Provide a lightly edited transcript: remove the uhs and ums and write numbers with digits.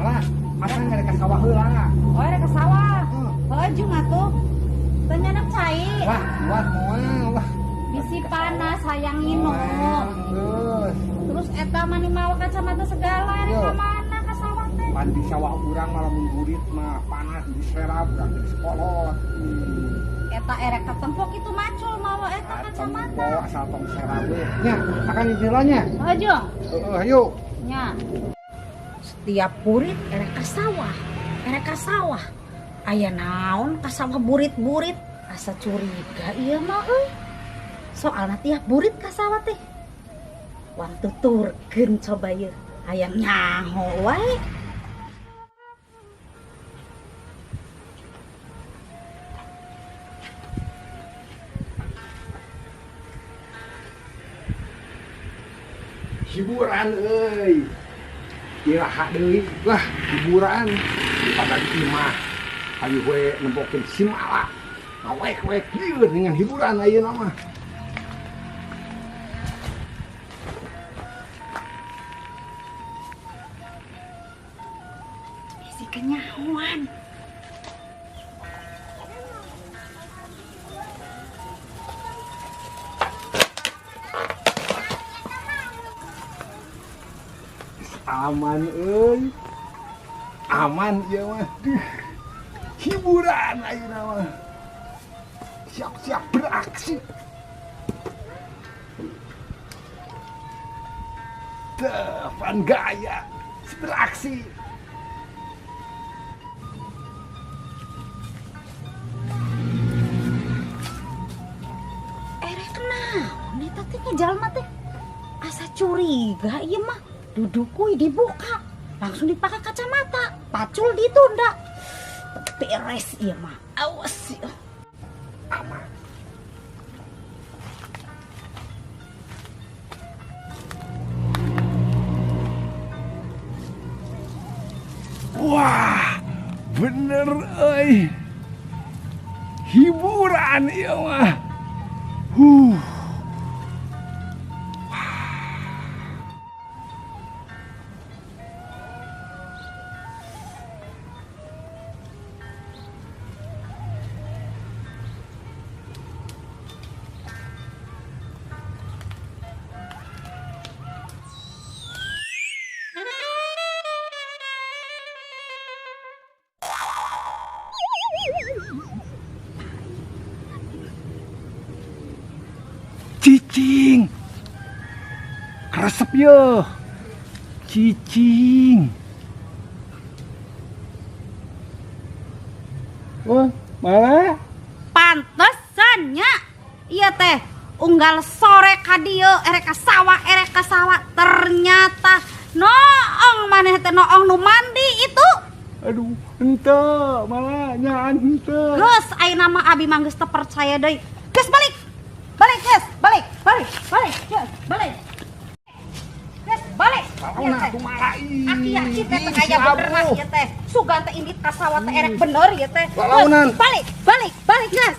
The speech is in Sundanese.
Malah, akang ngarek ka sawah heula. Oh, erek ka sawah. Heeh. Heuh jeung atuh. Teu nyandak cai. Wah, wah moal lah. Bisi panas hayang nginum. Geus. Terus eta mani mawa kacamata segala erek Yo. ka mana ka sawah teh? Pan di sawah urang malah mun burit mah panas diserap urang jadi sekolot. Eta erek katempok itu macul mawa eta kacamata. Bawa asal tong serap we. Nya, akang heula nya. Heuh jeung. Heeh, ayo. Nya. Setiap burit erek ka sawah, erek ka sawah. Aya naon ka sawah burit-burit, asa curiga ieu mah euy. Soalna tiap burit ka sawah teh. Wang tuturkeun coba ieu, hayang nyaho wae. Hiburan euy. Iraha deui. Wah, hiburan. Pada di imah. Hayu we nempokeun si Mala. Ngawek-wek lieur dengan hiburan ayeuna mah. Bisi kenyahoan. Aman euy. Aman ieu mah. Duh. Hiburan ayeuna mah. Siap-siap beraksi. Depan gaya beraksi. Erek naon eta teh jalma teh? Asa curiga ieu mah. Duduk kuy dibuka, langsung dipakai kacamata, pacul ditunda. Beres ieu mah. Awas ieu. Aman. Wah, bener euy. Hiburan ieu mah. Huh. Cicing. Resep yo. Cicing. Wah, malah pantesannya iya teh unggal sore ka dieu erek ka sawah, erek ka sawah, ternyata noong maneh teh noong nu mandi itu. Aduh, henteu, malah nyaan henteu. Geus ayeuna mah abi mah geus teu percaya deui. Geus balik. Balik geus, balik, balik, balik, geus, balik. Geus balik. Sauna atuh malah ih. Aki-aki teh teh aya Ih, bener si ieu teh. Sugan teh indit ka sawah teh erek bener ieu teh. Lalaunan. Balik, balik, balik geus.